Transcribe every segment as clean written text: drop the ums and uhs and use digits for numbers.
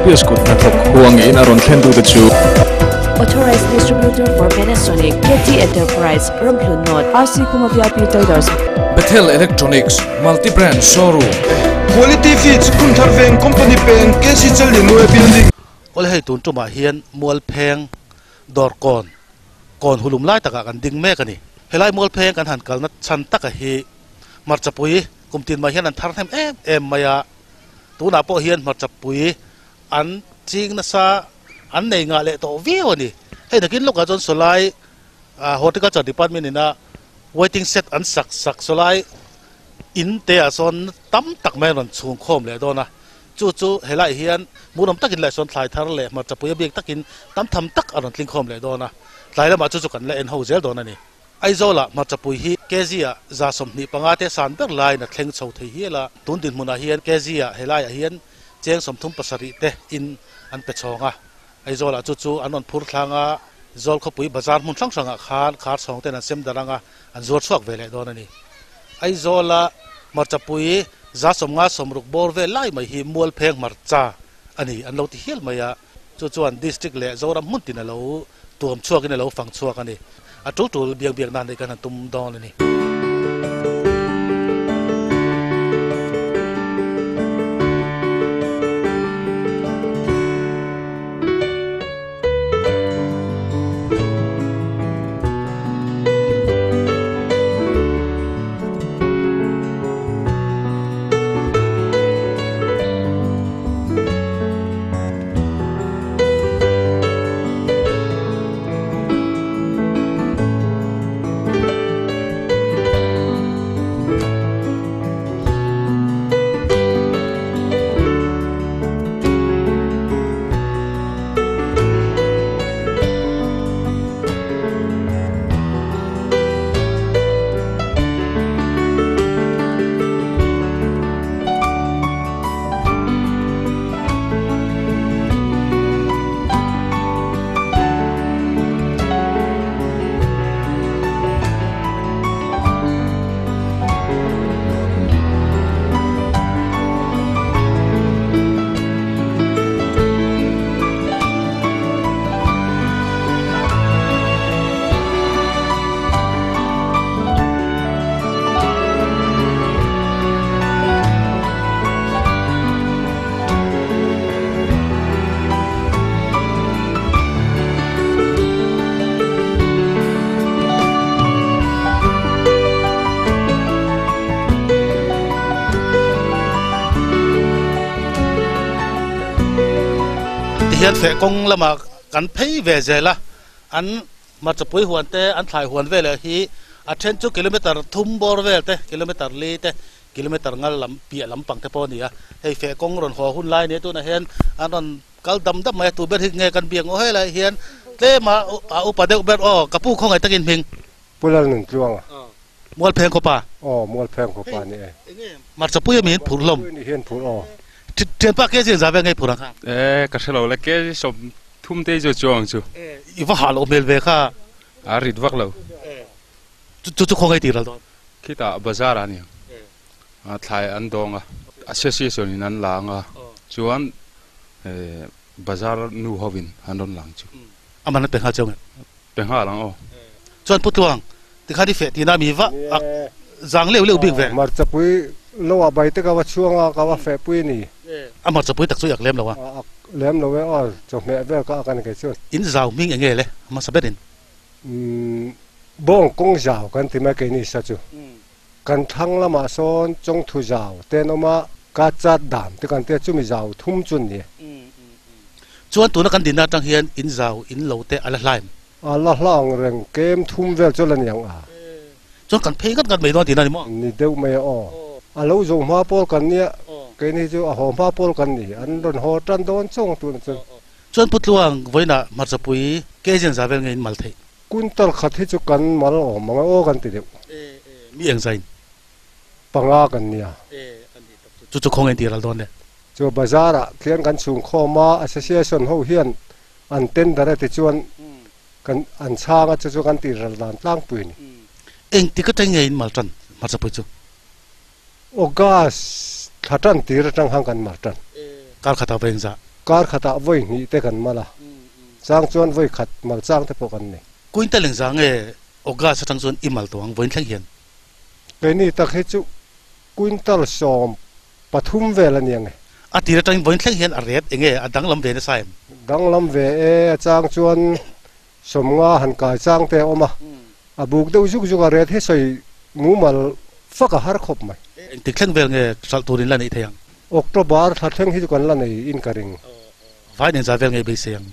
LPS kut hnathawk huangin a rawn thlentute chu. Authorized Distributor for Panasonic, KT Enterprise, Ramhlun North, RC Khuma VIP Traders. Bethel Electronics, Multi Brand Showroom. Quality Feeds, Kumthar Veng, Company Peng, KC Challianmawia Building. Awle hei tun tumah hian Mualpheng Dawrkawn kawn hulum lai takah kan ding mek a ni. Helai Mualpheng kan han kalna chhan taka hi hmarchapui kum tin mai hian an thar hnem em em mai a, tunah pawh hian hmarchapui an ching nasa an nei ngah leh tawh viau a ni. Hei nakin lawkah chuan sawlai Horticulture Department ina waiting shed an sak sak sawlai in te ah sawn tam tak mai an rawn chhung khawm leh dawn a, chu chu helaiah hian hmuhnawm takin leh sawn thlai thar leh hmarchapui a biak takin tam tham tak a rawn tling khawm leh dawn a, tlai lamah chu chu kan la en ho zel dawn a ni. Aizawlah hmarchapui hi kg ah 125 te san ber laiin a thleng chho thei hial a, tun dinhmunah hian kg ah helaiah hian cheng 37 te in an pe chhawng a, Aizawlah chu chu an rawn phur thlang a, Zawl khawpui bazar hmun hrang hrangah khan khar chhawng ten an sem darh ang a, an zuar chhuak ve leh dawn a ni. Aizawla hmarchapui 50 60 bawr vel lai mai hi Mualpheng hmarcha a ni an lo ti hial mai a, chu chuan District leh Zoram hmun tin a lo tuam chhuakin a lo fang chhuak a ni. A tul tul biak biak nan neih kan han tum dawn a ni. Tihian feh kawng lamah kan phei ve zel a, an hmarchapui huan te an thlai huan veleh hi a then chu kilometer thum bawr vel te kilometer li te kilometer ngal lam piah lampang te pawh a ni a, hei feh kawng rawn haw hun lai a ni a tunah hian an rawn Kal dam dam mai a, tu ber hi nge kan biak ngaw helai hian tlem a a upa deuh ber aw ka pu khawngaih takin hming. Pu Lalnuntluanga. Mualpheng khawpa. Aw Mualpheng khawpa ni e. Enge hmarchapui ami hian phur hlawm. Hmarchapui ni hian phur aw. Thianpa kg engzah vel nge phur ang kha? E ka hre lo le kg 30 te chu chuang chu. I va hah loh hmel ve kha. A rit vak lo. Chu chu khawngaih tih ral dawn. Khitah bazar ah aniang. Thlai an dawng a, association in an la ang a, chuan bazar nu hovin an rawn lang chu. A man an pe nghal chiang em? Pe nghal ang aw. Chuan Pu Tluang, tikhan i feh tihna mi va ak zang leuh leuh bik ve. Hmarchapui lo ah bai te ka va chhuang a, ka va feh pui a ni. A hmarchapui tak chu i ak lem lo a? Ak lem lo e aw, chawhmeh vel ka ak a ni kei chuan. In zau hming enge le hmasa berin? Bawng kawng zau kan ti mai keini sa chu. Kan thlang lamah sawn chawngthu zau te an awm a, ka chat dan te kan tia chumi zau thum chu an ni. Chuan tuna kan dinna atang hian in zau in lo te a la hlaim? A la hla ang reng, kem thum vel chu la ni ang a. Chuan kan phei ngat ngat mai dawn tihna a ni maw? Ni deuh mai a aw. A lo zo hma pawl kan nia, keini chu a haw hma pawl kan ni, an rawn haw tan dawn chawng tuna chuan. Chuan Pu Tluang, vawiinah hmarchapui ke zian za vel nge in mal theih? Kuntal khat hi chu kan mal awm ang e aw kan ti deuh. Mi eng zain? Panga kan nia. Chu chu khawngaih tih ral dawn le. Chu bazar ah khian kan chhung khawm a, association ho hian an tender a ti chuan kan an chhang a chu chu kan tih ral dan tlangpui a ni. Eng tik atang nge in mal tan hmarchapui chu? August thla tan tir atang khan kan mal tan. Kar khatah va engzah? Kar khatah vawi hnih te kan mal a, chang chuan vawi khat mal chang te pawh kan nei. Quintal engzah nge August atang chuan i mal tawh ang vawiin thleng hian? Keini tak hi chu quintal 13 vel a nia nge. A tir atangin vawiin thleng hian a ret enge a danglam ve nasa em? Danglam ve e, a chang chuan 50 han kai chang te a awm a, a buk deuh zuk zuk a ret hi sawi mumal fak a har khawp mai. Engtik thleng vel nge hralh turin la neih thei ang? October thla thleng hi chu kan la nei in ka ring. Vai nen zai vel ngei beisei ang.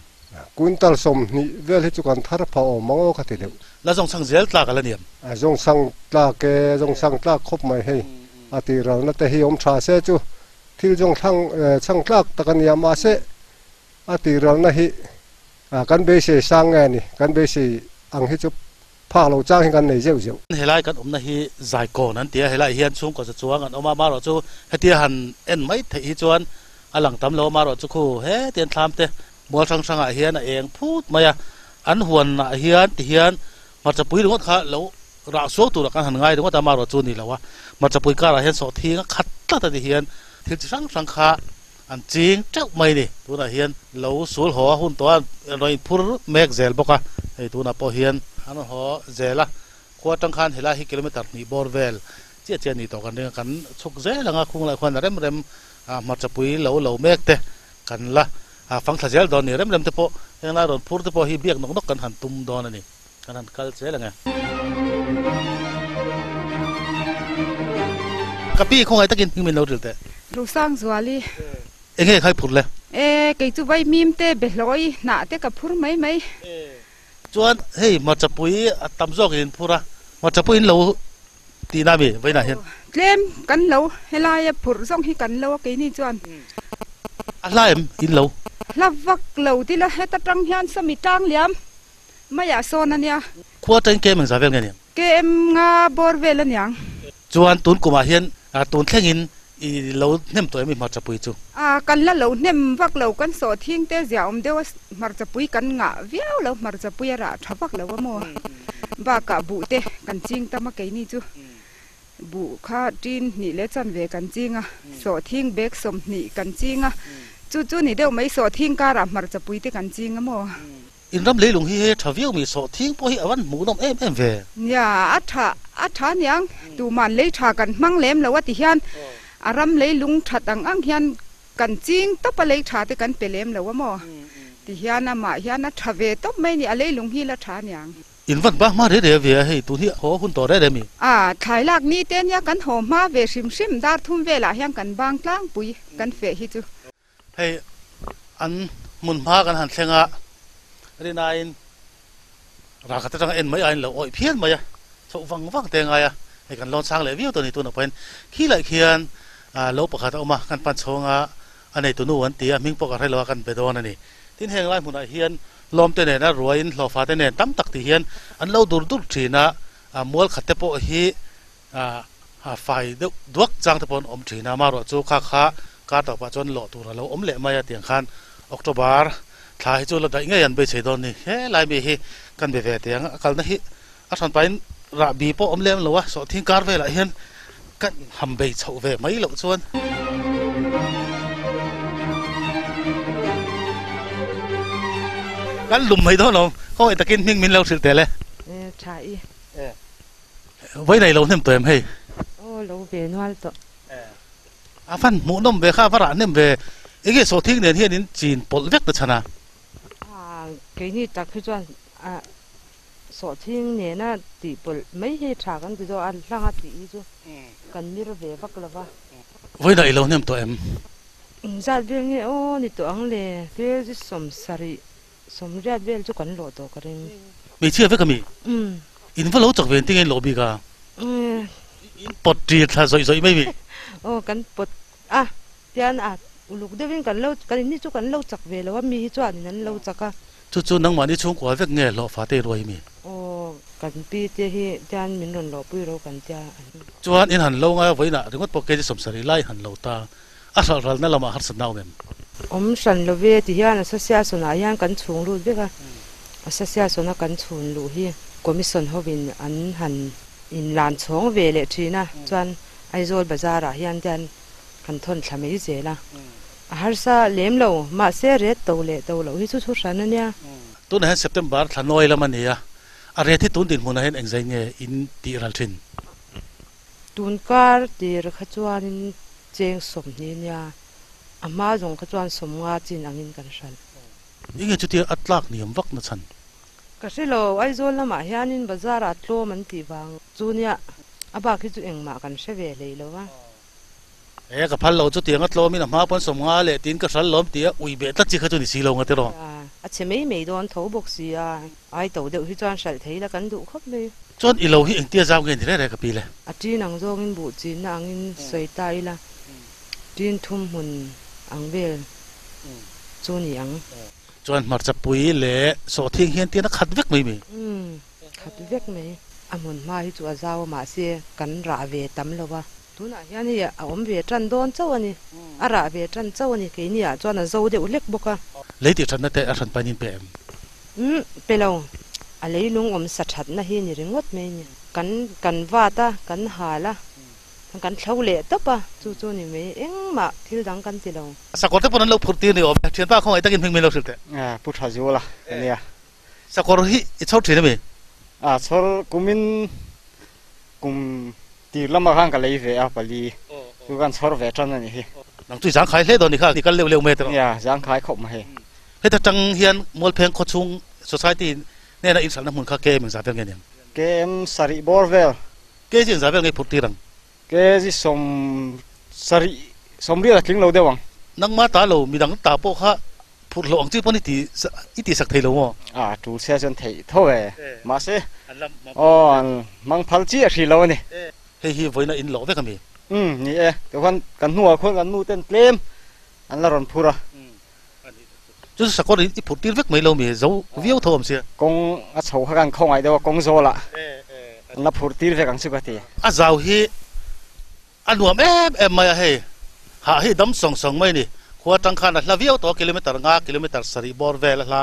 Quintal 20 vel hi chu kan thar phah awm ang aw ka ti deuh. La zawng chhang zel tlak a la niam. A zawng chhang tlak e, a zawng chhang tlak khawp mai hei. A tih ralna te hi awm tha se chu thil zawng thlang chhang tlak tak a nia mahse a tih ralna hi kan beisei sang nge a ni, kan beisei ang hi chu Phak lo chang hi kan nei zeuh zeuh. Helai kan awmna hi Zaikawn an ti a, helai hian chhungkaw chu chuang an awm a, amaherawhchu hetia han en mai theih hi chuan a lang tam lo, amaherawhchu khu hetian thlam te mual hrang hrangah hian a eng phut mai a, an huanah hian ti hian hmarchapui ringawt kha lo rah suau turah kan han ngai ringawt a, amaherawhchu ni lo a, hmarchapui karah hian sawhthing a khat tlat a ti hian thil chi hrang hrang kha an ching teuh mai a ni. Tunah hian lo sul haw a hun tawh a, an rawn inphur mek zel bawk a, hei tunah pawh hian an rawn haw zel a, khua atang khan helai hi kilometer hnih bawr vel chiah chiah a ni tawh kan ring a, kan chhuk zel ang a, khung lai khuan a rem rem hmarchapui lo lo mek te kan la fang thla zel dawn a ni, rem rem te pawh heng lai rawn phur te pawh hi biak nawk nawk kan han tum dawn a ni, kan han kal zel ang e. Ka pi khawngaih takin hming min lo ril teh. Rosangzuali. Enge khai phur le? E, kei chu vaimim te behlawi hnah te ka phur mai mai. E, chuan hei hmarchapui a tam zawk in phur a, hmarchapui in lo tihna mi vawiinah hian? Tlem kan lo, helaia phurh zawng hi kan lo a keini chuan. A hla em in lo? Hla vak lo tila heta tang hian sawmi tlang liam maiah sawn a nia. Khua atangin KM engzah vel nge niang? KM nga bawr vel a niang. Chuan tun kumah hian tun thlengin i lo hnem tawh em i hmarchapui chu? A, kan la lo hnem vak lo, kan sawh thing te zia awm deuh a, hmarchapui kan ngah viau lo, hmarchapui a rah tha vak lo a maw? Bakah buh te kan ching tam a keini chu buh kha tin hnih leh chanve kan ching a, sawh thing bag 20 kan ching a, chu chu ni deuh mai sawh thing karah hmarchapui te kan ching a maw? In ram leilung hi he tha viau mi sawh thing pawh hi a van hmuh nawm em em ve. Nia, a tha, a tha aniang. Tuman lei tha kan hmang lem lo a ti hian a ram leilung that ang ang hian kan ching tawp a lei tha te kan pe lem lo a maw? Ti hian amah hian a tha ve tawp mai ni, a leilung hi la tha aniang. In van bak hma re re ve a hei, tun hi haw hun tawh re re mi. A, thlai lak ni te nia kan haw hma ve hrim hrim, dar thum velah hian kan bang tlangpui kan feh hi chu. Hei an hmun hma kan han thleng a, rinain ralkhat atanga en mai aiin lo awih phian mai a, chhoh vang vang te a ngai a, hei kan lawn chang leh viau tawh a ni tunah pawhin khilai khian lo pakhat a awm a, kan pan chhawng a a neitu nu an ti a, hming pawh ka hre lo a kan be dawn a ni. Tin heng lai hmunah hian lawmte nena ruaiin hlawhfa te nen tam tak tih hian an lo dur dur thin a, mual khat te pawh hi fai deuh duak chang te pawh an awm thin a, amaherawh chu kha kha kar tawpah chuan lawh tur a lo awm leh mai a tiang khan October thla hi chu la daih ngei an beisei dawn ni. Helai mi hi kan be ve teh ang, a kalna hi a hran pahin rahbi pawh awm lem lo a, sawhthing kar velah hian kan inham bei chhoh ve mai loh chuan. Kan lum mai dawn lo, khawngaih takin hming min lo hrilh teh le. Tha i. Vawi nei lo hnem tawh em hei? Aw lo ve nual tawh. A van hmuh nawm ve kha, a va rah hnem ve. Enge sawhthing nen hian in chin pawlh vek ta chhan a? A keini tak hi chuan a sawhthing nena tih pawlh mai hi tha kan ti zawk a, hlanga tih hi chu kan mir ve vak lo va. Vawi nei lo hnem tawh em? Zat vel nge aw ni tawh ang le, kg 70 80 vel chu kan lawh tawh ka ring. Hmeichhia vek a mi? Umm. In va lo chak ve engtin nge in lawh bik a? Umm. In pawt ṭil thla zawih zawih mai mi? Aw kan pawt a, tian a uluk deuhin kan lo, kan in hi chu kan lo chak ve lo a, mi hi chuanin an lo chak a. Chu chu nangmahni chhungkua vek nge hlawhfa te i ruai mi? Aw kan pi te hi tian min rawn lawhpui ro kan tia an. Chuan in han lo ngai a, vawiinah ringawt pawh kg 70 lai han lo ta. A hralh ralna lamah harsatna awm em? Awm hran lo ve ti hian Association ah hian kan chhung lut vek a, Association a kan chhun luh hi Commission hovin an han inlan chhawng ve leh thin a, chuan Aizawl Bazar ah hian te an han thawn thla mai zel a. A harsa lem lo, mahse ret to leh to loh hi chu thu hran a nia. Tunah hian September thla nawi lam a ni a, a ret hi tun dinhmunah hian engzai nge in tih ral thin? Tun kar tir kha chuanin cheng 20 nia, a hma zawng kha chuan 50 chin angin kan hralh. Enge chutia a tlak niam vak na chhan? Ka hre lo, Aizawl lamah hianin bazar ah tlawm an tih vang chu nia, a bak hi chu engmah kan hre ve hlei lo a. E, ka phal lo chutiang a tlawmin a hma pawn 50 leh tiin ka hral lawm tia ui beh tlat chi kha chu ni si lo nga tiraw. A chhe mai mai dawn tho bawk si a, ai to deuh hi chuan hralh thei la kan duh khawp mai. Chuan i lo hi engtia zau nge ni reh reh ka pi le? A ṭin ang zawngin buh chinna angin sawi ta ila, ṭin thum hmun ang vel chu ni ang. Chuan hmarcha pui leh sawhthing hian tian a khat vek mai mi? Umm, khat vek mai. A hmun hma hi chu a zau a mahse kan rah ve tam lo a. Tunah hian hei a awm ve tan dawn chauh a ni. A rah ve tan chauh a ni. Keini ah chuan a zo deuh hlek bawk a. Lei tih thatna te a hran pain in pe em? Umm, pe lo. A leilung awm sa thatna hi ni ringawt mai a ni. Kan kan vat a, kan hal a. Kan thlo leh tawp a, chu chu ni mai, engmah thil dang kan ti lo. Sakawr te pawn an lo phurh tir ni awm e, thianpa khawngaih takin hming min lo hrilh teh. Pu Tha Zuala ka nia. Sakawr hi i chhawr thin ami? A chhawr kumin kum tir lamah khan ka lei ve a pali chu kan chhawr ve tan a ni hi. Nang chu i zangkhai hle dawn ni kha, i kal leuh leuh mai tiraw? Nia, zangkhai khawp mai hei. Heta tang hian Mualpheng khawchhung Society hnena inhralhna hmun kha KM engzah vel nge niang? KM sarih bawr vel. Kg engzah vel ngei phurh tir ang? Kg sawm sarih, sawmriat a tling lo deuh ang. Nangmah ta lo, midang ta pawh kha phurh hlawh ang chi pawn i ti i ti sak thei lo maw? A tul sia chuan theih tho e. Mahse, aw an hmang phal chiah hrih lo a ni. Hei hi vawiina in lawh vek a mi? Umm, ni e. Tichuan kan hnuah khuan kan nu ten tlem an la rawn phur a. Chu sakawr i phurh tir vek mai lo mi zo viau tho awm sia. Kawng a chho kha kan khawngaih deuh a, kawng zawlah an la phurh tir vek ang chu ka ti. A zau hi a nuam em em mai a hei, hah hi dam sawng sawng mai a ni. Khua atang khan a hla viau tawh a, kilometer nga, kilometer sarih bawr vel a hla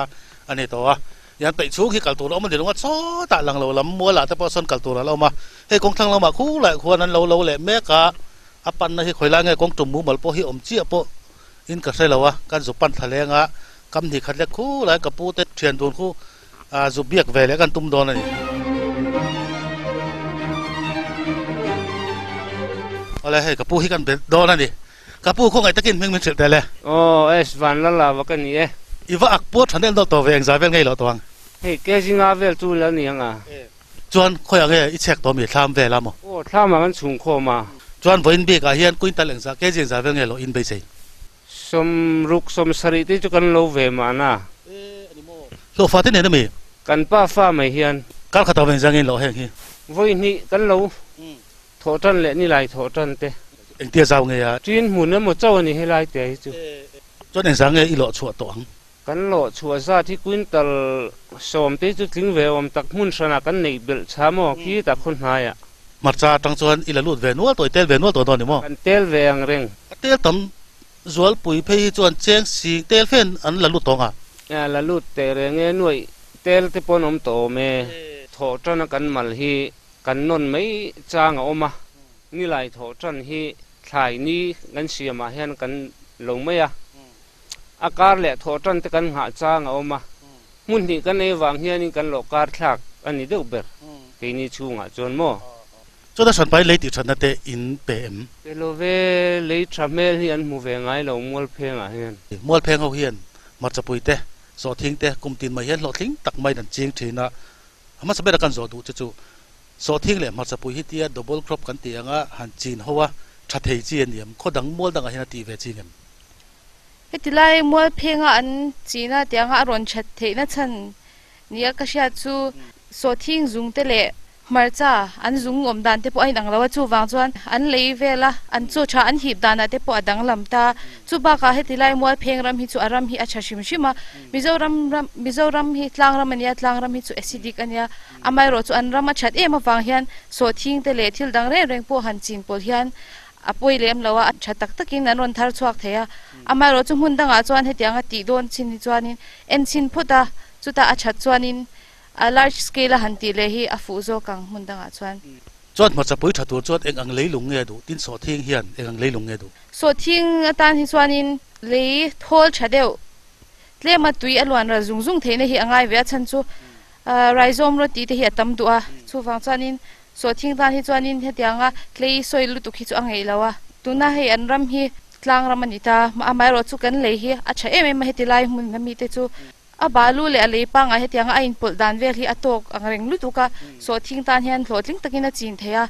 a ni tawh a. Ian peih chhung hi kal tur a awm a ni lo a, sawtah lang lo lam mualah te pawh sawn kal tur a la awm a. Hei kawng thlang lamah khu leh khuan an lo lo leh mek a, a panna hi khawi lai nge kawng tum mumal pawh hi awm chiah pawh In ka hre lo a, kan zu pan thla leng a, kam hnih khat lek khu lai ka pu te thian dun khu zu biak ve leh kan tum dawn a ni. Awle hei ka pu hi kan be dawn a ni. Ka pu khawngaih takin hming min hrilh teh le. Aw S Vanlala va ka ni e. I va ak puar tha nel nawlh tawh ve engzai vel ngei loh tawh ang. Hei kg nga vel chu la ni ang a. Chuan khawiah nge i chhek tawh mi thlam vel a maw? Aw, thlam ah kan chhung khawm a. Chuan vawiin bik ah hian quintal engzah, kg engzah vel nge lo in beisei? 60, 70 te chu kan lo ve mahna. E, a ni maw? Hlawhfa te nen a mi? Kan pa fa mai hian. Kar khat ah vawiin zang in loh heng hi. Vawi hnih kan lo thawh tan leh nilai thawh tan te. Engtia zau nge a? Ṭin hmun emaw chauh a ni helai te hi chu. Chuan engzah nge i lawh chhuah tawh ang? Kan lawh chhuah zat hi quintal 10 te chu tling ve awm tak hmun hranah kan neih belh chha maw khi ta khaw hnaiah. Hmarcha atang chuan i la lut ve nual tawh, i tel ve nual tawh dawn ni maw? Kan tel ve ang reng. A tel tam zualpui phei hi chuan cheng sing tel fen an la lut tawh ang a? A la lut teh reng e, nuaih tel te pawn awm tawh awm e. Thawh tana kan mal hi kan nawn mai chang a awm a, nilai thawh tan hi thlai ni kan siamah hian kan lo mai a. A kar leh thawh tan te kan nghah chang a awm a, hmun hnih kan ei vang hianin kan lawh kar thlak a ni deuh ber keini chhungah chuan maw? Chuan a hranpai lei tih thatna te in pe em? Pe lo ve, lei tha hmel hi an hmu ve ngai lo Mualphengah hian. Mualpheng ho hian hmarchapui te, sawhthing te kum tin mai hian hlawhtling tak maiin an ching thin a, a hmasa bera kan zawh duh chu chu sawhthing leh hmarchapui hi tia double crop kan tih anga han chin ho a tha thei chi a ni em? Khaw dang mual dangah hian a tih ve ching em? Heti lai Mualphenga an chihna tianga a rawn that theihna chhan nia ka hriat chu sawhthing zung te leh hmarcha an zung awm dan te pawh a inang lo a, chuvang chuan an lei vel a, an chaw tha an hip danah te pawh a danglam ta. Chu bakah heti lai Mualpheng ram hi chu a ram hi a tha hrim hrim a, Mizoram ram Mizoram hi tlang ram a nia, tlang ram hi chu acidic a nia, amaherawhchu chu an ram a that em avang hian sawhthing te leh thil dang reng reng pawh han chin pawlh hian A pawi lem lo a, a tha tak takin an rawn thar chhuak thei a. Amaherawhchu hmun dangah chuan hetiang a tih dawn chin hi chuanin en chhin phawt a, chutah a that chuanin a large scale a han tih leh hi a fuh zawk ang hmun dangah chuan. Chuan hmarchapui tha tur chuan eng ang leilung nge duh? Tin sawhthing hian eng ang leilung nge duh? Sawhthing atan hi chuanin lei thawl tha deuh tlema tui a luan ral zung zung theihna hi a ngai ve a, chhan chu rhizome rawt tih te hi a tam duh a, chuvang chuanin sawhthing tan hi chuanin hetianga tlei sawi lutuk hi chu a ngeih lo a. Tuna hei an ram hi tlang ram a ni ta, amaherawhchu chu kan lei hi a tha em em a, heti lai hmun a mite chu A balu leh a lei pangngai hetianga a inpawlh dan vel hi a tawk ang reng lutuk a, sawhthing tan hian hlawhtling takin a chin thei a.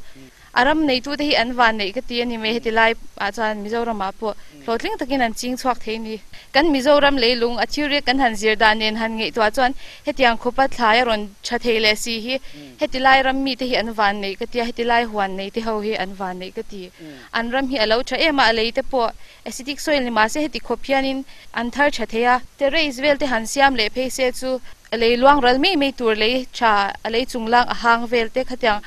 A ram neitute hi an van neih ka ti a ni mai, heti lai ah chuan Mizoramah pawh hlawhtling takin an ching chhuak thei a ni. Kan Mizoram leilung a thilriak kan han zir dan nen han ngaihtuah chuan hetiang khawpa thlai a rawn tha thei leh si hi heti lai ram mite hi an van neih ka ti a, heti lai huan neite ho hi an van neih ka ti. An ram hi a lo tha em a, a lei te pawh acidic soil ni mahse heti khawp hianin an thar tha thei a. Terrace vel te han siam leh phei se chu a lei luang ral mai mai tur lei tha a lei chung lang a hang vel te khatiang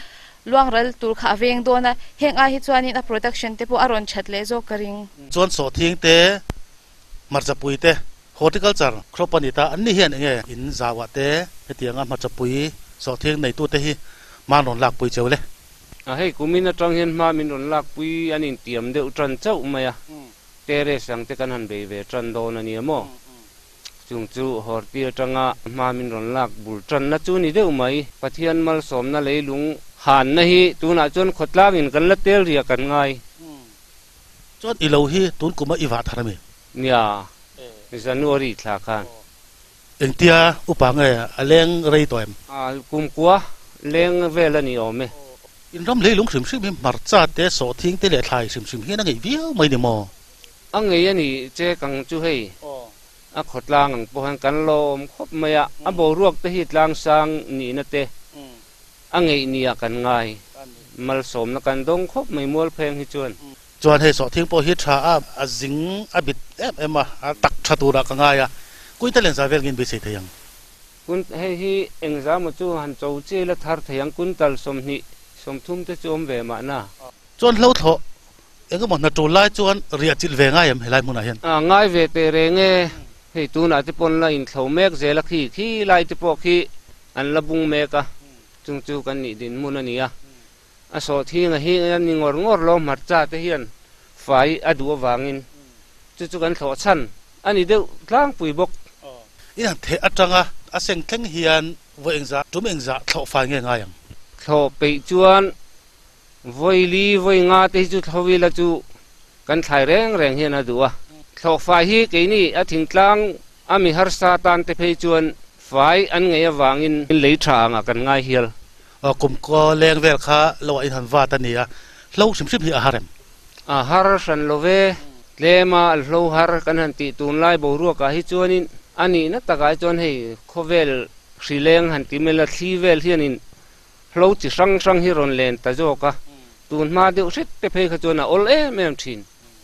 luang ral tur kha a veng dawn a, heng ai hi chuanin a production te pawh a rawn that leh zawk ka ring. Chuan sawhthing te, hmarchapui te, horticulture crop a ni ta, an ni hian enge in zauah te hetianga hmarchapui sawhthing neitute hi hman rawn lakpui cheu le? A hei kumin atang hian hma min rawn lakpui an intiam deuh tan chauh mai a. Terrace ang te kan han bei ve tan dawn a nia maw? Chung chu Horti atanga hma min rawn lak bul tanna chu ni deuh mai. Pathian malsawmna leilung hanna hi tunah chuan khawtlangin kan la tel ria kan ngai. Chuan i lo hi tun kuma i vah thar a mi? Nia, January thla khan. Engtia upa nge a leng rei tawh em? A, kumkua leng vel a ni awm e. In ram leilung hrim hrim hi hmarcha te, sawhthing te leh thlai hrim hrim hian a ngeih viau mai ni maw? A ngei a ni che kang chu hei. A khawtlang ang pawh hian kan lawm khawp mai a, a boruak te hi tlangsang nihna te a ngeih nia kan ngai. Malsawmna kan dawng khawp mai Mualpheng hi chuan. Chuan hei sawhthing pawh hi tha a, a zing a bit em em a, a tak tha turah ka ngai a, Kuita len za vel ngin beisei thei ang. Kun, hei hi engzah maw chu han cho chiai la thar thei ang, kuntal 20, 30 te chu awm ve mahna. Chuan hlo thlawh eng emaw hna tul lai chuan riah chilh ve ngai em helai hmunah hian? A ngai ve teh reng e, hei tunah te pawn la inthlo mek zel a khi, khi lai te pawh khi an la bung mek a, chung chu kan nih dinhmun a ni a. A sawhthing a hi a ni ngawr ngawr lo, hmarcha te hian fai a duh avangin chu chu kan thlawh chhan a ni deuh tlangpui bawk. In han theh atanga a seng thleng hian vawi engzah tum engzah thlawh fai nge ngai ang? Thlawh peih chuan vawi li vawi nga te hi chu thlawh ila chu kan thlai reng reng hian a duh a. Thlawh fai hi keini a thingtlang a mi harsa tan te phei chuan fai an ngei avangin lei tha angah kan ngai hial. Kum kaw leng vel kha lo ah in han vat a ni a, hlo hrim hrim hi a har em? A har hran lo ve, tlema hlo har kan han tih tunlai boruakah hi chuanin a nihna takah hi chuan hei khawvel hri leng han ti mai la, thli vel hianin hlo chi hrang hrang hi rawn len ta zawk a, tun hma deuh hret te phei kha chuan a awl em em thin.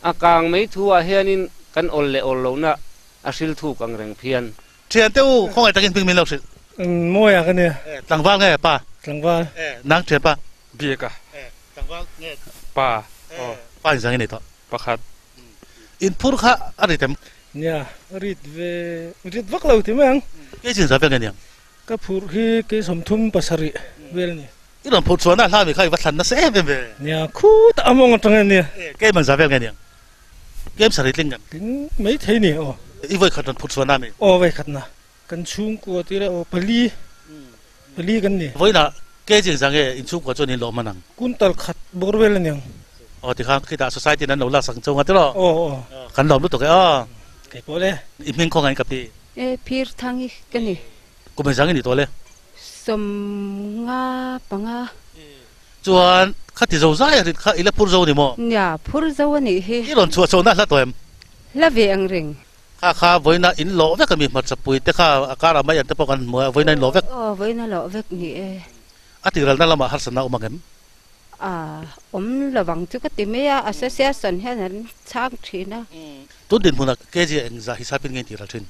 A kang mai thu ah hianin kan awl leh awl lohna a hril thuk ang reng phian. Thian te u, khawngaih takin hming min lo hrilh. Mawi a ka nia. Tlangval nge pa? Tlangval. Nang thian pa? Biak a. Tlangval nge? Pa. Aw. Pa inzang i nei tawh. Pakhat. In phur kha a rit em? Nia, rit ve, rit vak lo ti mai ang. Kei chin za vel nge niang? Ka phurh hi kei 37 vel a ni. I rawn phurh chuan a hla mi kha i va thlan nasa em em ve. Nia, khutah a mawng atang e nia. Kei man za vel nge niang? Kem sarih tling em? Tling mai thei ni aw. I vawi khat rawn phut chuan a mi? Aw vawi khat na. Kan chhungkua tir e aw pali pali kan ni. Vawiinah kg engzah nge in chhungkua chuan in lawm hman ang? Kuntal khat bawr vel a niang. Aw tikhan khitah society in an lo laksak ang chauh ang tiraw? Aw aw. Kan lawm lutuk e aw. Kei pawh le. I hming khawngaih ka pi. E phir thang i ka ni. Kum engzah nge ni tawh le? 55. Chuan khati zo zai a rit kha i la phur zo ni maw? Nia, phur zo a nih hi. I rawn chhuah chhohna hla tawh em? Hla ve ang reng. Kha kha vawiina in lawh vek a mi hmarcha pui te kha a karah mai an te pawh kan hmu a, vawiina in lawh vek. Aw, vawiina lawh vek ni e. A tiralna lamah harsatna awm ang em? A, awm lovang chu ka ti mai a, association hian an chhang thin a. Tun dinhmunah kg engzah hisapin nge in tiral thin?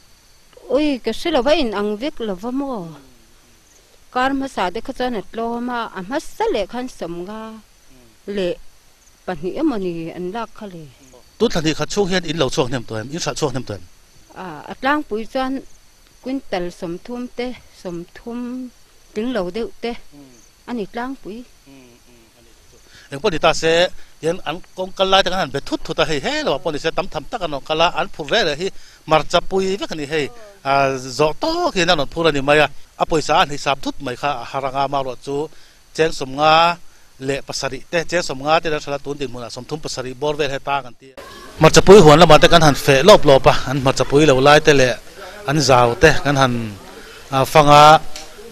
Ui, ka hre lo va, in ang vek lo va maw? Kar hmasa te kha chuan a tlawm a, a hmasa leh khan 52 emaw ni an lak kha le. Tun thla hnih khat chhung hian in lo chhuak hnem tawh em? In hralh chhuak hnem tawh em? A, a tlangpui chuan quintal 30 te, 30 tling lo deuh te a ni tlangpui. Engpawh ni ta se hian an kawng kal lai te kan han be thut thut a, hei he lamah pawh ni se tam tham tak an rawn kal a, an phur reh reh hi hmarcha pui vek a ni hei, zawh tawk hian an rawn phur a ni mai a, a pawisa a hnisap thut mai kha a har anga amaherawh chu cheng 57 te, cheng 50 te an hralh a, tun dinhmunah 37 bawr vel heta kan ti a. Hmarcha pui huan lamah te kan han feh lawp lawp a, an hmarcha pui lo lai te leh an zau te kan han fang a,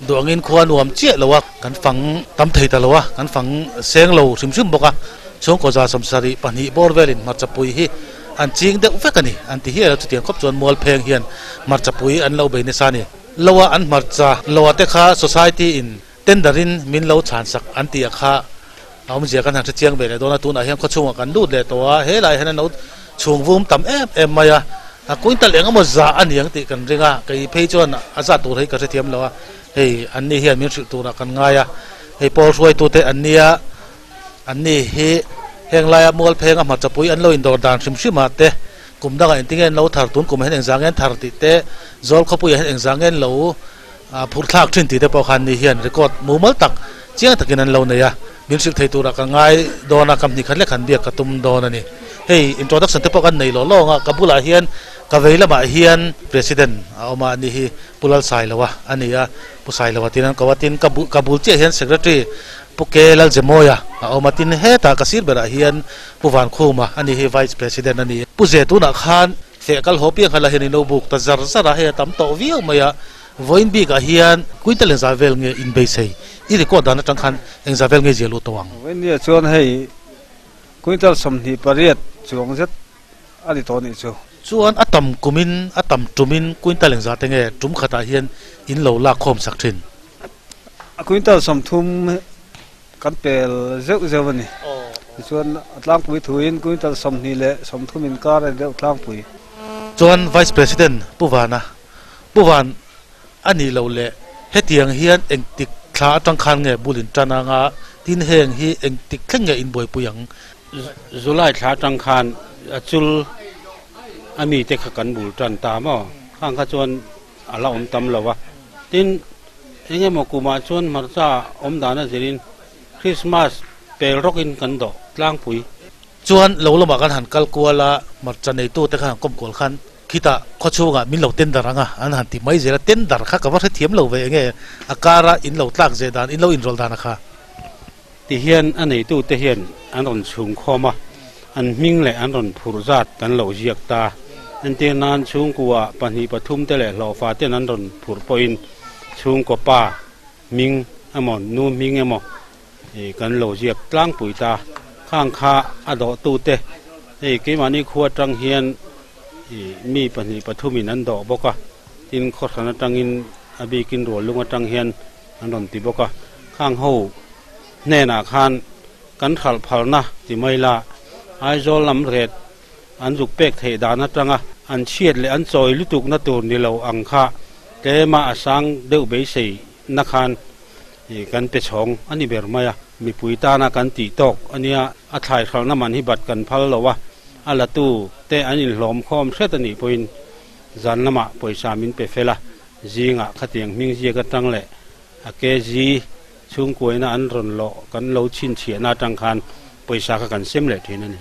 duangin khua nuam chiah lo a, kan fang tam thei ta lo a, kan fang seng lo hrim hrim bawk a, chhungkaw 72 bawr velin hmarcha pui hi an ching deuh vek a ni, an ti hial a, chutiang khawp chuan mualpheng hian hmarcha pui an lo bei nasa a ni. Lo a an hmarcha lo a te kha society in Tender in min lo chhan sak an tih a kha a awmzia kan han hre chiang ve leh dawn a, tunah hian khawchhungah kan lut leh tawh a, helaiah hian an lo chhung vum tam em em mai a, a quintal eng emaw zah a niang tih kan ring a, kei phei chuan a zah tur hi ka hrethiam lo a, hei an ni hian min hrilh turah kan ngai a, hei pawl hruaitute an nia, an ni hi heng laia mual phenga hmarchapui an lo indawr dan hrim hrim ah te, kum dangah engtinge an lo thar tun kum ah hian engzah nge an thar tih te, zawl khawpuiah hian engzah nge an lo Phurh thlak thin tih te pawh khan ni hian record mumal tak chiang takin an lo nei a, min hrilh thei turah ka ngai dawn a, ka hnih khat lek han biak ka tum dawn a ni. Hei introduction te pawh kan nei lawh lawng a, ka bulah hian ka vei lamah hian President a awm a, ani hi Pu Lalsailoa a ni a, Pu Sailoa tin an ko a, tin ka ka bul chiah hian Secretary Pu Ke Lalzemawia a awm a, tin hetah ka sir berah hian Pu Vankhuma a ni hi Vice President a ni. Pu Ze tunah khan feh kal haw piang kha la hian i notebook ta zar zar a, hei a tam tawh viau mai a, Vawiin bikah hian quintal engzah vel nge in beisei? I record dan atang khan engzah vel nge ziah luh tawh ang? Vawiin nia chuan hei quintal 28 chuang zet a ni tawh nih chu. Chuan a tam kumin a tam tumin quintal engzah te nge tum khatah hian in lo lak khawm sak thin? A quintal 30 kan pel zeuh zeuh a ni. Tichuan a tlangpui thuin quintal 20 leh 30 inkar a ni deuh tlangpui. Chuan Vice President Pu Vana Pu Van, A nih loh leh hetiang hian engtik thla atang khan nge bul in tan anga tin heng hi engtik thleng nge in buaipui ang? July thla atang khan a chul a mite kha kan bul tan ta maw? Khang kha chuan a la awm tam lo a. Tin, eng emaw kumah chuan hmarcha awm dan a zirin Christmas pel rawkin kan dawh tlangpui. Chuan lo lamah kan han kal kual a, hmarcha neitute kha han kawm kual khan Khitah khawchhungah min lo tender ang a, an han ti mai zel a, tender kha ka va hrethiam lo ve enge a kara in lo tlak ze dan, in lo inrawlh dan a kha. Ti hian a neitute hian an rawn chhung khawm a, an hming leh an rawn phurh zat kan lo ziak ta. Entir nan chhungkua pahnih pathum te leh hlawhfa ten an rawn phurh pawhin chhungkaw pa hming emaw nu hming emaw kan lo ziak tlangpui ta. Khang kha a dawhtute hei keimahni khua atang hian Mi pahnih pathumin an dawh bawk a, tin khawhran atangin a bikin ruallung atang hian an rawn ti bawk a, khang ho hnenah khan kan hralh phalna ti mai la, Aizawl lam ret an zuk pek theih dan atanga an chhiat leh an chawi lutukna tur ni lo ang kha tlema a sang deuh beisei na khan kan pe chhawng a ni ber mai a, mipui tana kan tih tawk a nia, a thlai hralhna man hi bat kan phal lo a. A latu te an inhlawm khawm hret a nih pawhin zan lamah pawisa min pe fel a, zingah khatiang hming ziak atang leh a kg chhungkuaina an rawn lawh kan lo chhinchhiahna atang khan pawisa kha kan sem leh thin a ni.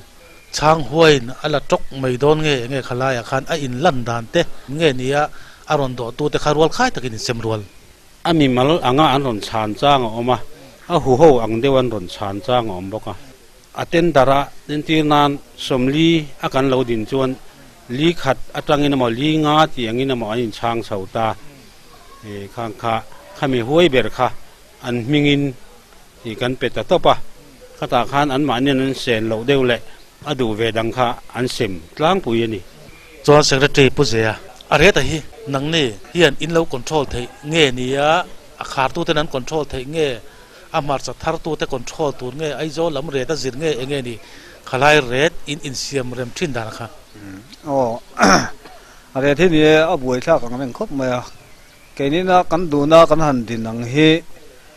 Chhang huaiin a la tawk mai dawn nge enge khalaiah khan a inlan dan te nge nia a rawn dawhtu te kha rual khai takin insem rual. A mimal anga an rawn chhan chang a awm a, a huho ang deuh an rawn chhan chang a awm bawk a. A tender a entir nan 40 a kan lo din chuan li khat atangin emaw li nga tih angin emaw an inchhang chho ta. E khang kha khami huai ber kha an hmingin i kan pe ta tawp a, khatah khan anmahnian an sen loh deuh leh a duh ve dang kha an sem tlangpui a ni. Chuan Secretary Pu Zia, a reta hi nangni hian in lo control theih nge nia a khartuten an control theih nge? A hmarcha thartute control tur nge Aizawl lam ret a zir nge enge ni khalai ret in insiam rem thin dan kha. Aw a ret hi ni e a buai thlak ang reng khawp mai a, keinina kan duhna kan han din ang hi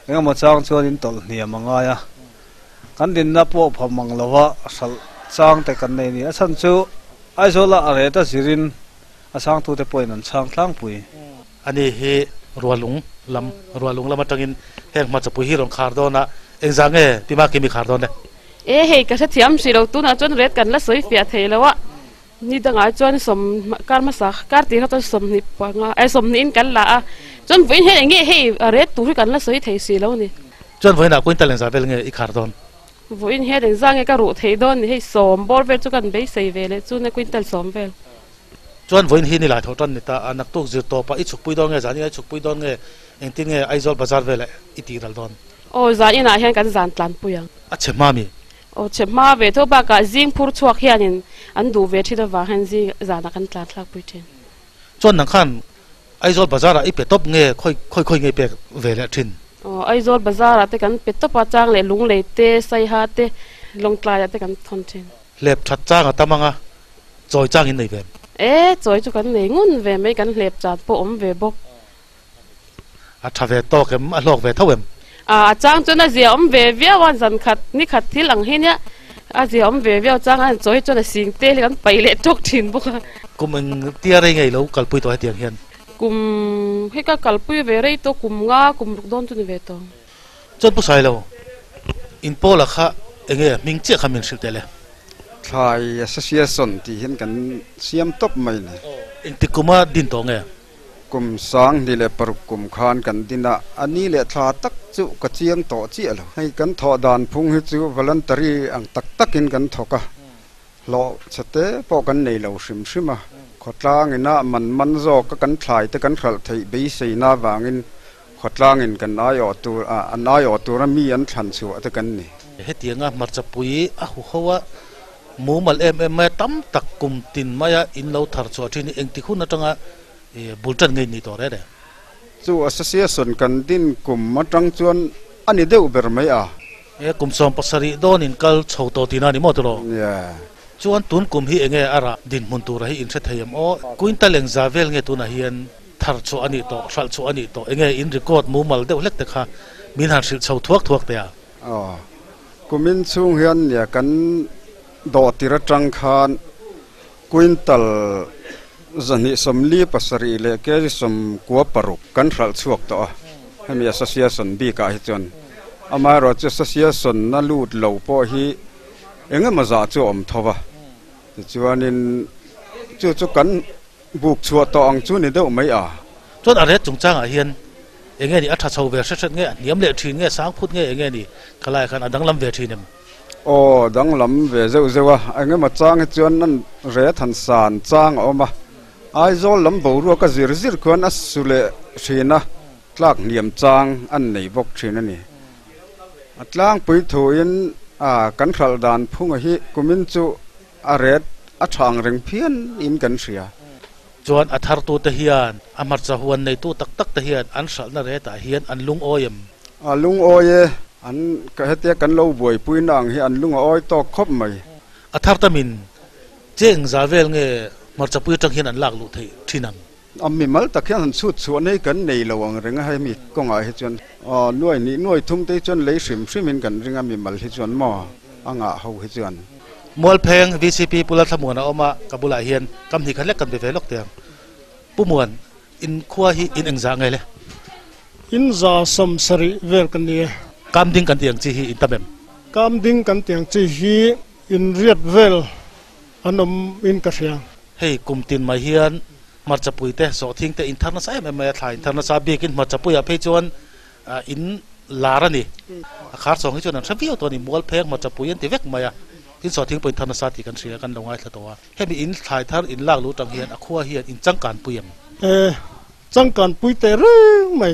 engemaw chang chuan in tawlh hniam a ngai a, kan dinna pawh pha mang lova hralh chang te kan nei a ni. A chhan chu Aizawla a ret a zirin a changtute pawhin an chhang tlangpui. Ani hi Rualung lam, Rualung lam atangin heng hmachapui hi rawn khar dawn a, engzah nge Pi Makimi khar dawn e? E hei ka hrethiam hrih lo tunah chuan ret kan la sawi fiah thei lo a, ni dangah chuan sawm kar hmasa kar tirah chuan sawmhnih panga eh sawmhnih in kan la a, chuan vawiin hian eng nge hei ret tur hi kan la sawi thei si lo a ni. Chuan vawiinah quintal engzah vel nge i khar dawn? Vawiin hian engzah nge ka ruh theih dawn ni hei sawm bawr vel chu kan beisei ve leh chu nia quintal sawm vel. Chuan vawiin hi nilai tho tan ni ta a, naktuk zir tawpah i chhukpui dawn nge zan inah i chhukpui dawn nge engtin nge Aizawl bazar velah i tih ral dawn? Aw zan inah hian kan zan tlanpui ang. A chhe hma mi? Aw chhe hma ve tho bakah zing phur chhuak hianin an duh ve thin avang hian zing zanah kan tlan thlakpui thin. Chuan nang khan Aizawl bazarah i pe tawp nge khawi khawi khawi nge i pek ve leh thin? Aw Aizawl bazarah te kan pe tawp a, chang leh Lunglei te, Saiha te, Lawngtlaiah te kan thawn thin. Hlep that chang a tam ang a, chawi chang in nei ve em? E, chawi chu kan nei ngun ve mai, kan hlep chan pawh awm ve bawk. A tha ve tawk em? A hlawk ve tho em? A, a chang chuan a zia awm ve viau a, zan khat, ni khat thil ang hi nia, a zia awm ve viau chang a, chawi chuan a sing te hi kan paih leh tawk thin bawk a. Kum eng tia rei ngei lo kalpui tawh hetiang hian? Kum hi ka kalpui ve rei tawh, kum nga, kum ruk dawn chu ni ve tawh. Chuan Pu Sailo, in pawla kha enge hming chiah kha min hrilh teh le? Thlai Association tih hian kan siam tawp mai ni. Engtik kuma din tawh nge? Kum 2006 kum khan kan din a, a ni leh thla tak chu ka chiang tawh chiah lo. Hei kan thawh dan phung hi chu voluntary ang tak takin kan thawk a, hlawh chhe te pawh kan nei lo hrim hrim a. Khawtlang ina man man zawka kan thlai te kan hralh theih beiseina avangin Khawtlangin kan aiawh tur a, an aiawh tura mi an thlan chhuah te kan ni. Hetianga hmarchapui a huho a, mumal em em maia tam tak kum tin maia in lo thar chhuah thin hi engtik hun atanga bul tan ngei ni tawh reh reh? Chu association kan din kum atang chuan a ni deuh ber mai a. E, kum 70 dawn in kal chho tawh tihna a ni maw tiraw? Yeah. Chuan tun kum hi enge a rah dinhmun tura hi in hre thei em aw? Quintal engza vel nge tunah hian Thar chhuah a nih tawh, hralh chhuah a nih tawh, enge in record mumal deuh hlek te kha min han hrilh chho thuak thuak teh a? Aw, kumin chhung hian nia kan dawh tir atang khan quintal 247 leh kg 96 kan hralh chhuak tawh a, hemi association bikah hi chuan. Amaherawhchu association na lut lo pawh hi engemaw zah chu a awm tho va, tichuanin chu chu kan Buk chhuah tawh ang chu ni deuh mai a. Chuan a ret chungchangah hian enge ni a tha chho ve hret hret nge, a hniam leh thin nge, sang phut nge enge ni khalaiah khan a danglam ve thin em? Aw, danglam ve zeuh zeuh a, engemaw chang hi chuan an ret han san chang a awm a, Aizawl lam boruak a zir zir khuan a su leh thin a, tlak hniam chang an nei bawk thin a ni. A tlangpui thuin a kan hralh dan phunga hi kumin chu A ret a tha ang reng phian in kan hria. Chuan a thartute hian, a hmarcha huan neitu tak tak te hian an hralhna retah hian an lungawi em? A lungawi e, an hetia kan lo buaipuina ang hi an lung a awi tawk khawp mai. A thar tamin cheng za vel nge hmarchapui atang hian an lak luh theih thin ang? A mimal tak hian han chhut chhuah nei kan nei lo ang reng a, hemi kawngah hi chuan nuai hnih nuai thum te hi chuan lei hrim hrim in kan ring a, mimal hi chuan maw a ngah ho hi chuan. Mualpheng VCP Pu Lalthlamuan a awm a, ka bulah hian kam hnih khat lek kan be ve lawk teh ang. Pu Muan, in khua hi in engzah nge le? In za 70 vel kan ni e. Kam ding kan tih ang chi hi in tam em? Kam ding kan tih ang chi hi in riat vel an awm in ka hria. Hei kum tin mai hian hmarchapui te sawhthing te in thar nasa em em mai a, thla in thar nasa bikin hmarchapuiah phei chuan in lar a ni. A khar chhawng hi chuan an hre viau tawh a ni, mualpheng hmarchapui an ti vek mai a, tin sawhthing pawh in thar nasa tih kan hria kan lo ngaithla tawh a. Hemi in thlai thar in lak luh tang hian a khua hian in changkan pui em? E, changkan pui teh reng mai.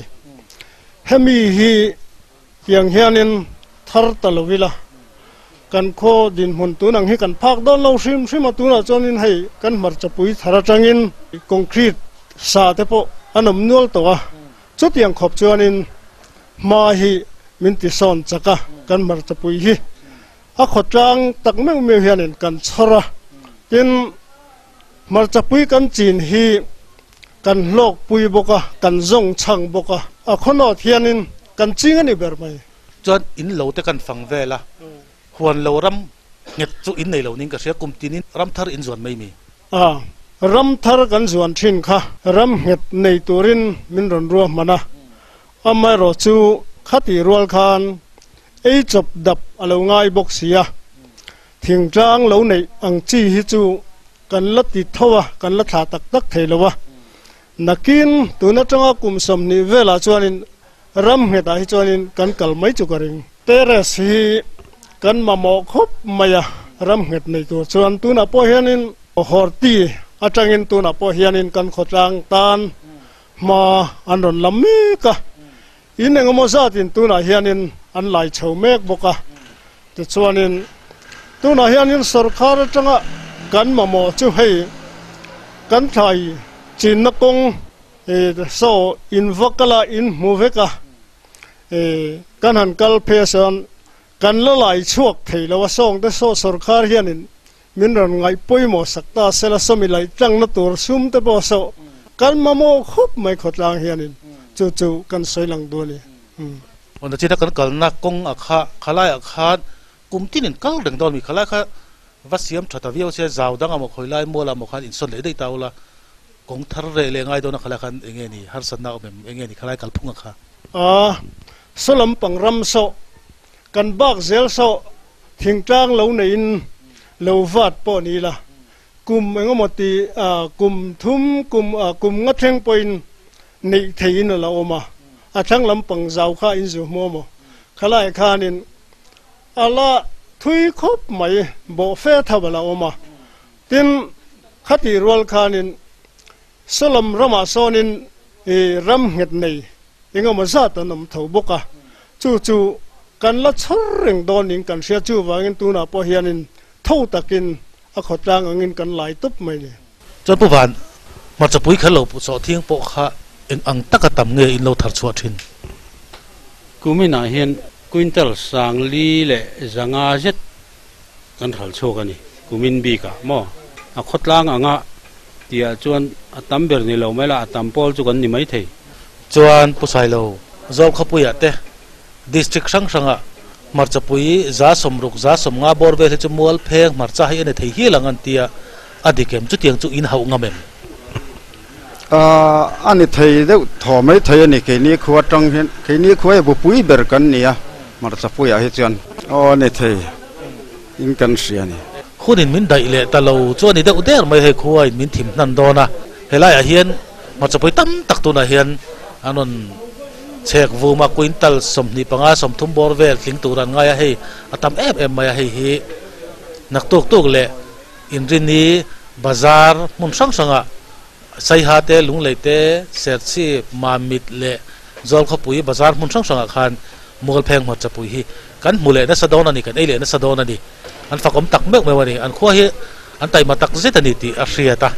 Hemi hi Tiang hianin thar ta lo ila, kan khaw dinhmun tun ang hi kan phak dawn lo hrim hrim a, tunah chuanin hei kan hmarchapui thar atangin concrete sa te pawh an awm nual tawh a, chutiang khawp chuanin hma hi min ti sawn chak a, kan hmarchapui hi a khawtlang tak meuh meuh hianin kan chhawr a, tin hmarchapui kan chin hi Kan hlawkpui bawk a, kan zawng chhang bawk a, a khawnawt hianin kan ching a ni ber mai. Chuan in lo te kan fang vel a, huan lo ram nghet chu in nei lo ning ka hria, kum tinin ram thar in zuan mai mi? A, ram thar kan zuan thin kha ram nghet nei turin min rawn ruahman a, amaherawh chu khati rual khan ei chawp dap a lo ngai bawk si a. Thingtlang lo neih ang chi hi chu kan la ti tho a, kan la thlah tak tak thei lo a. Nakin tun atanga kum 20 velah chuanin ram nghetah hi chuanin kan kal mai chu ka ring. Terrace hi kan mamawh khawp mai a, ram nghet nei tur chuan tunah pawh hianin horti atangin tunah pawh hianin kan khawtlang tan hma an rawn la mek a. In engemaw zatin tunah hianin an lai chho mek bawk a. Tichuanin tunah hianin sorkar atanga kan mamawh chu hei kan thlai chinna kawng saw in va kal a, in hmu vek a, kan han kal phei a sawn kan la lai chhuak thei lo a, sawng te saw sorkar hianin min rawn ngaih pawimawh sak ta sela sawmi laih tlangna tur sum te pawh saw kan mamawh khawp mai khawtlang hianin chu chu kan sawi lang duh a ni. Awna china kan kalna kawng a kha khalaiah khan kum tinin kal reng dawn mi khalai kha va siam tha ta viau se zau dang amaw khawi lai mual amaw khan insawn leh daih ta ula kawng thar reh leh ngai dawn a khalai khan eng nge ni harsatna awm em eng nge ni khalai kalphung a kha. A saw lampang ram saw kan bak zel saw thingtlang lo neiin lo vat pawh ni ila kum engemaw ti kum thum kum kum nga thleng pawhin neih theihin a lo awm a, a thlang lampang zau kha in zu hmu amaw? Khalai khanin a la thui khawp mai, bawh fe tho a la awm a. Tin, khatih rual khanin Salam ramah sawnin i ram nghet nei engemaw zat an awm tho bawk a, chu chu kan la chhawr reng dawn ning kan hria, chuvangin tunah pawh hianin tho takin a khawtlang angin kan lai tawp mai ni. Chuan Pu Van, hmarchapui kher lo sawh thiang pawh kha eng ang taka tam nge in lo thar chhuah thin? Kuminah hian quintal 4,500 zet kan hral chhuak a ni. Kumin bikah maw? A khawtlang anga tihah chuan a tam ber ni lo mai la, a tam pawl chu kan ni maithei. Chuan Pu Sailo, Zawlkhawpuiah te District hrang hrangah hmarchapui 60 150 bawr vel hi chu mual pheng hmarcha hi a ni thei hial ang an ti a, a dik em? Chutiang chu in hauh ngam em? A ni thei deuh thaw mai thei a ni, keini khua atang hian, keini khua hi bupui ber kan ni a, hmarchapuiah hi chuan. Aw a ni thei in kan hria a ni. Hunin min daih leh ta lo chu a ni deuh der mai hei khua in min thim hnan dawn a, helaiah hian Hmarchapui tam tak tunah hian an rawn chhek vum a, quintal 25 30 bawr vel tling tur an ngai a, hei a tam em em mai a, hei hi naktuk tuk leh Inrini bazar hmun hrang hrangah Saiha te, Lunglei te, Serchhip, Mamit leh Zawlkhawpui bazar hmun hrang hrangah khan Mualpheng hmarchapui hi kan hmu leh nasa dawn a ni, kan ei leh nasa dawn a ni. An fakawm tak meuh meuh a ni. An khua hi an taima tak zet a ni tih a hriat a.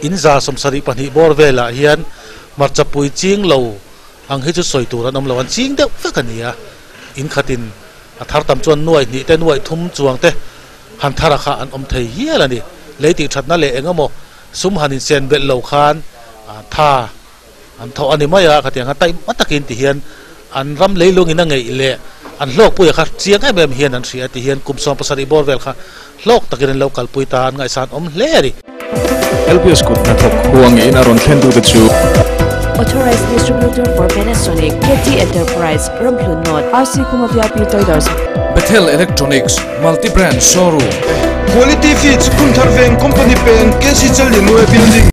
In 72 bawr velah hian hmarchapui ching lo ang hi chu sawi tur an awm lo. An ching deuh vek a ni a. In khatin a thar tam chuan nuai hnih te, nuai thum chuang te han thar a kha an awm thei hial a ni. Lei tih thatna leh eng emaw sum han insen belh lo khan tha an thawh a ni mai a, khatiang khan taima takin ti hian an ram leilungin a ngeih leh an hlawkpui a kha chiang em em hian an hria ti hian kum 17 bawr vel kha hlawk takin an lo kalpui ta an ngaihsan awm hle a ni. LPS kut hnathawk huang in a rawn thlen tute chu. Authorized Distributor for Panasonic, KT Enterprise, Ramhlun North, RC Khuma VIP Traders. Bethel Electronics, Multi Brand Showroom. Quality Feeds, Kumthar Veng Company Peng, KC Challianue Building.